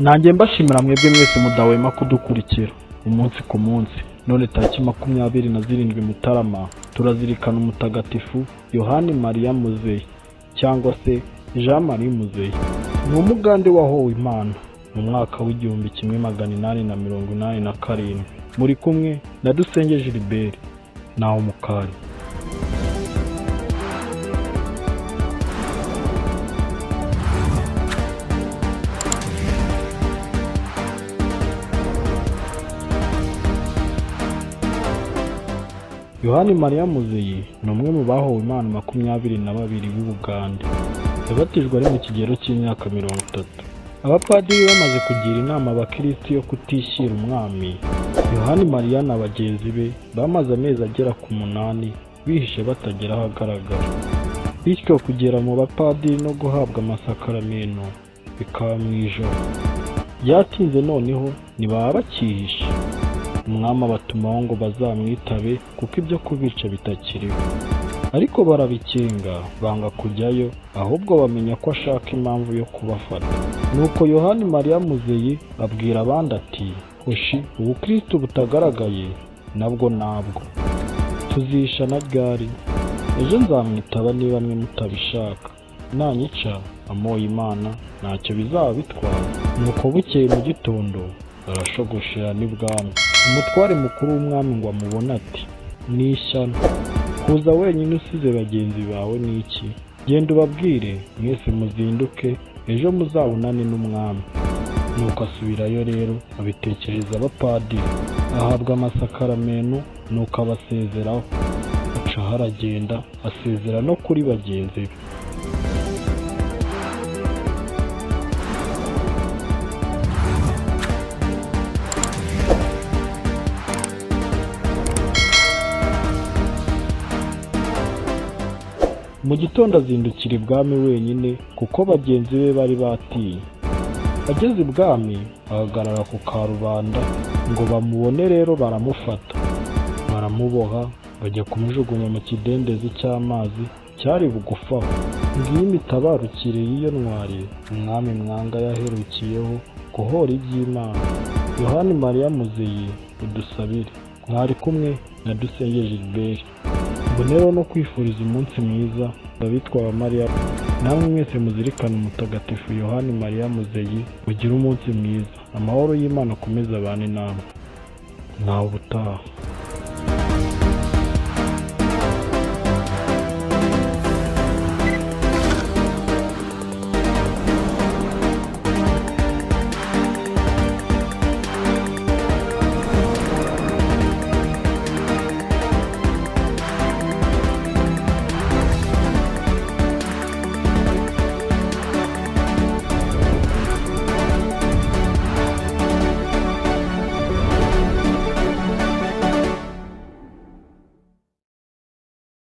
Nanjye mbashimira mwebwe mwese mudahwema kudukurikira umunsi ku munsi. None tariki 27 Mutarama turazirikana umutagatifu Yohani Mariya Muzeyi cyangwa se Jean Marie Muzeyi. Ni umugande wahowe Imana mu mwaka w'1887. Muri kumwe na Dusenge Gilbert naho Mukari. Yohani Mariya Muzeyi ni umwe mu bahowe Imana 22 b'Ubugande. Yabatijwe ari mu kigero cy'imyaka 30. Abapadiri bamaze kugira inama abakirisitu yo kutishyira umwami, Yohani Mariya na bagenzi be bamaze amezi agera ku 8 bihishe batagera ahagaragara. Bityo kugera mu bapadiri no guhabwa amasakaramentu bikaba mu ijoro. Byatinze noneho ntibaba bakihishe. Umwami abatumaho ngo bazamwitabe kuko ibyo kubica bitakiriho. Ariko barabikinga banga kujyayo, ahubwo bamenya ko ashaka impamvu yo kubafata. Nuko Yohani Mariya Muzeyi abwira abandi ati hoshi ubukristo butagaragaye nabwo nabwo. Tuzisha na ryari? Ejo nzamwitaba niba mwe mutabishaka. Nanyica amoye Imana ntacyo bizaba bitwaye. Nuko bukeye mu gitondo arashogoshera n'ibwami. Umutware mukuru w'umwami ngo amubone ati ni ishyano kuza wenyine usize bagenzi bawe ni iki? Genda ubabwire mwese muzinduke ejo muzabonane n'umwami. Nuko asubirayo rero abitekereza abapadiri, ahabwa amasakaramentu, nuko abasezeraho. Acaho aragenda asezera no kuri bagenzi be. Mu gitondo azindukira ibwami wenyine kuko bagenzi be bari batinye. Ageze ibwami ahagarara ku karubanda ngo bamubone, rero baramufata baramuboha bajya kumujugunya mu kidendezi cy'amazi cyari bugufi aho. Ngiyi imitabarukire y'iyo ntwari umwami Mwanga yaherukiyeho guhora iby'Imana. Yohani Mariya Muzeyi udusabire. Mwari kumwe na Dusenge Gilbert. Mbonereho no kwifuriza umunsi mwiza abitwa ba Mariya, namwe mwese muzirikane umutagatifu Yohani Mariya Muzeyi. Mugire umunsi mwiza, amahoro y'Imana akomeze abane namwe. Nawe ubutaha.